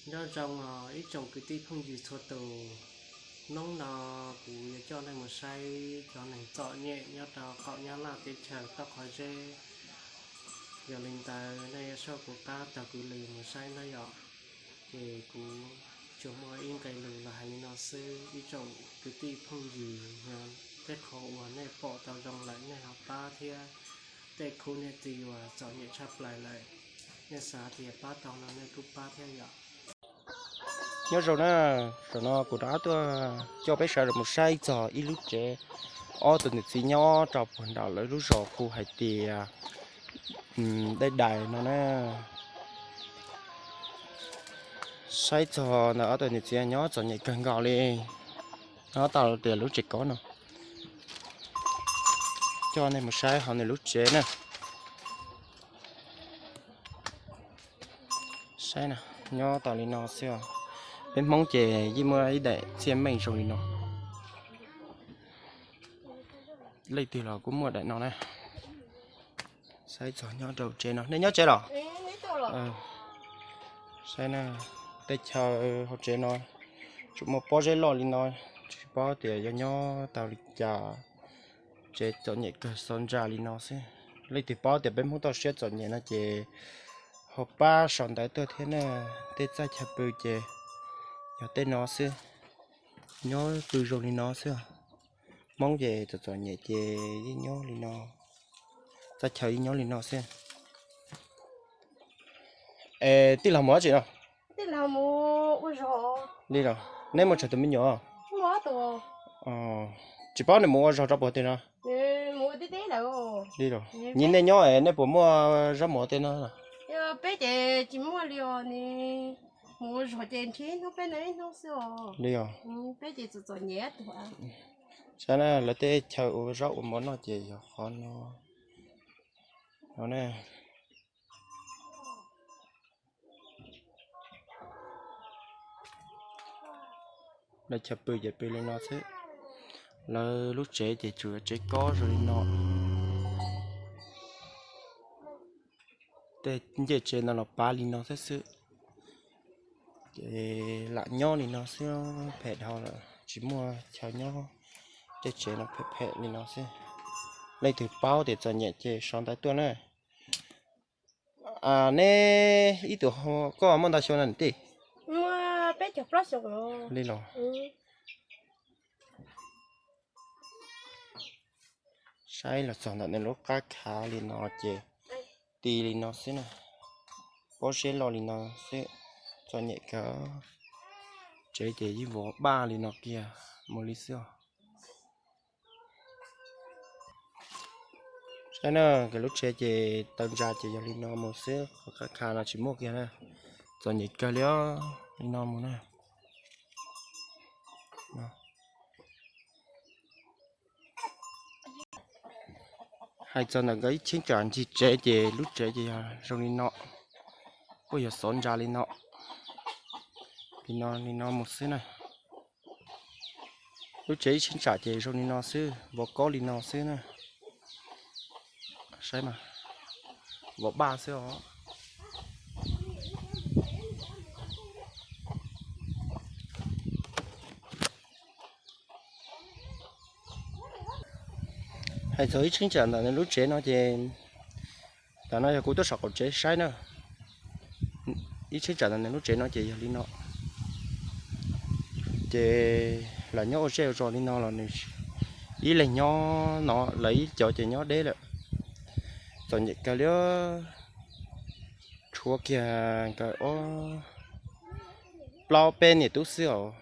Nyob zoo os ib tsoom kwv tij phooj ywg txhua tus, hnub no kuv yuav coj nej mus saib cov neeg txom nyem nyob rau qaum Nyab Laj teb chaws toj qhov zeb. Yog li ntawd nej yuav soj kuv qab taug kuv lus mus saib na yom. Ces kuv tsuas muaj ib nqe lus los hais li no xwb, ib tsoom kwv tij phooj ywg, tej qhov uas nej pom tau zoo lawm nej ho pab thiab, tej khub niam txiv uas txom nyem tshaj plaws lawm, nej xav tias pab tau no nej kuj pab thiab yom. Nyob zoo na, zaum no kuv rov qab tuaj coj peb sawv daws mus saib txog ib lub tsev ob tug niam txiv nyob rau puag nram lawv lub zos hu hais tias Dej Dais no na. Saib txog ntawm ob tug niam txiv nyob txom nyem kawg nkaus li, nyob tau tias lub tsev kob no. Coj nej mus saib hauv nws lub tsev na. Saib na, nyob tau li no xwb os. Peb Hmoob ces yeej muaj ib daim txiaj meej zoo li no. Leej twg los kuj muaj daim no na. Saib txog nyob rau tsev no, nej nyob tsev los? Saib na, tej chaw hauv tsev no tsuas muaj pob zeb loj li no, tsis paub tias yog nyob tau li cas. Tsev txom nyem kawg xov ntsa li no xwb. Leej twg paub tias peb Hmoob toj siab txom nyem no ces ho pab sau ntawv tuaj thiab na. Tej txaj chaw pw ces yog tej no xwb, nyob pw zoo li no xwb. Hmoob ces txom txom nyem ces yeej nyob li no, txaj chaw yeej nyob li no xwb. Es tij laug mus dab tsi no? Li los, neb muaj tsawg tus me nyuam? Tsis paub nws mus ua zog rau puag twg no? Li los, nyias nej nyob es nej puas muaj zaub mov tej no? Li os. Saib na, lawv tej chaw ua zaub ua mov noj ces yog qhov no, no ne. Lawv chaw pw ces pw li no xwb. Lawv lub tsev ces tsuas tsev kob zoo li no. Tej ncej tsev ntawd los pav li no xwb xwb. Ces lam nyob li no xwb, phem dhau lawm tsis muaj chaw nyob. Tej tsev no phem phem li no xwb. Leej twg paub tias txom nyem ces sau ntawv tuaj na. Neb ib tug, koj muaj ntau xyoo no niam tij? Li los. Saib los txog ntawm nws lub qab khav li no ces ti li no xwb na. Pob zeb loj li no xwb, txom nyem kawg. Tsev ces yeej vov paj li no kiag mus li xwb os. Saib na, nkawd lub tsev ces taw ntsa ces yog li no mus xwb, qhov qab khav no tsis muaj kiag na. Txom nyem kawg li os, li no mus na. Hais txog ntawm nkawd ib cheeb tsam ncig tsev ces lub tsev ces yog zoo li no, kuj yog xov ntsa li no, li no li no mus xwb na. Lub tsev ib cheeb tsam ces zoo li no xwb, vov kob li no xwb na. Saib mas, vov paj xwb os. Hais txog ib cheeb tsam ntawm nws lub tsev no ces, tam no yog kuv tuaj saum qaum tsev saib na. Ib cheeb tsam ntawm nws lub tsev no ces yog li no. Ces lam nyob ua zej ua zos li no los nws ib leeg nyob no, lawv ib co ces nyob deb lawm. Txom nyem kawg li, tshuav kiag nkawd ob, plaub peb niam tub xwb os.